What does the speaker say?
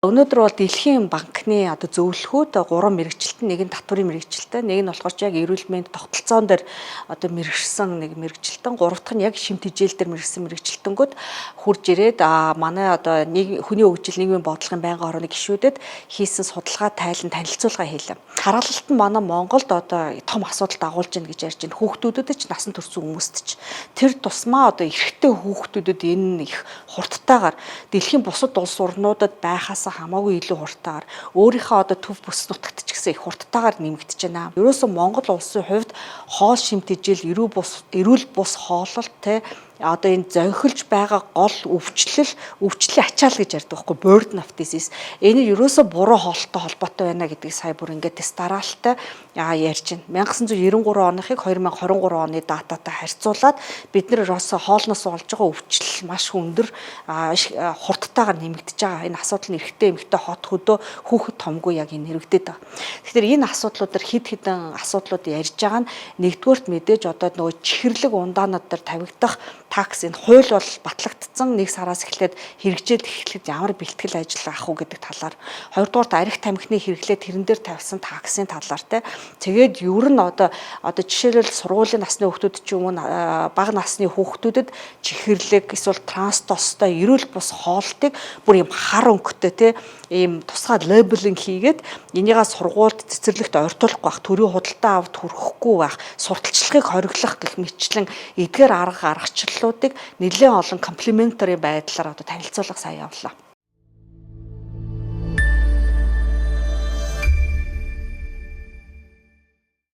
Өнөөдөр бол Дэлхийн банкны одоо зөвлөхүүд гурван мэргэжилтэн, нэг нь татварын мэргэжилтэн, нэг нь болохоор яг эрүүл мэнд тогтолцоон дээр одоо мэргэшсэн нэг мэргэжилтэн, гурав дахь нь яг шим тэжээл дээр мэргэсэн мэргэжилтэнгүүд хурж ирээд манай одоо нэг хүний хөгжил, нийгмийн бодлогын байнгын хорооны гишүүдэд хийсэн судалгаа тайлан танилцуулга хийлээ. Хараалалт нь манай Монголд одоо том асуудал дагуулж байна гэж ярьж байна. Хүүхдүүдэд ч, насан турш хүмүүст ч, тэр тусмаа одоо эрэгтэй хүүхдүүдэд энэ их хурдтайгаар, дэлхийн бусад улс орнуудад байхаас хамаагүй илүү хурдтайгаар, өөрийнхөө одоо төв бүс нутагт ч гэсэн их хурдтайгаар нэмэгдэж байна. Ерөөсөн Монгол улсын хувьд хоол шим тэжээл, эрүүл бус хоололт те, одоо энэ зонхилж байгаа гол өвчлөл, өвчлийн ачаал гэж ярьдаг байхгүй, burden of disease. Энэ нь ерөөсө буруу хоолтой холбоотой байна гэдгийг сая бүр ингээд тест дараалалтай ярьж байна. 1993 оныхыг 2023 оны дататай харьцуулаад бид нар ерөөсө хоолноос болж байгаа өвчлөл маш өндөр, хурдтайгаар нэмэгдэж байгаа. Энэ асуудал нь эрэгтэй, эмэгтэй, хот хөдөө, хүүхэд томгүй яг энэ хэрэгдэд байгаа. Тэгэхээр энэ асуудлууд дээр хэд хэдэн асуудлууд ярьж байгаа нь нэгдүгээрт мэдээж одоо нөгөө чихэрлэг ундаанууд дээр тавигдах tax, энэ хууль бол батлагдсан, 1 сараас эхлээд хэрэгжээд эхлэхэд ямар бэлтгэл ажил авах уу гэдэг талаар, хоёрдугаарт архи тамхины хэрэглээ, тэрэн дээр тавьсан tax ын талаар те. Тэгээд ер нь одоо жишээлбэл сургуулийн насны хүүхдүүд ч юм уу, бага насны хүүхдүүдэд чихэрлэг эсвэл транс тостой эрүүл бус хоолтыг бүр юм хар өнгөтэй те, ийм тусгай labeling хийгээд энийгээ сургуульд цэцэрлэгт ойртуулахгүй байх, төрийн худалдаа авалт хүрхэхгүй байх, сурталчилгааг хориглох гэх мэтчлэн эдгээр арга аргачлалуудыг нэлээд олон complementary байдлаар одоо танилцуулга сая явлаа.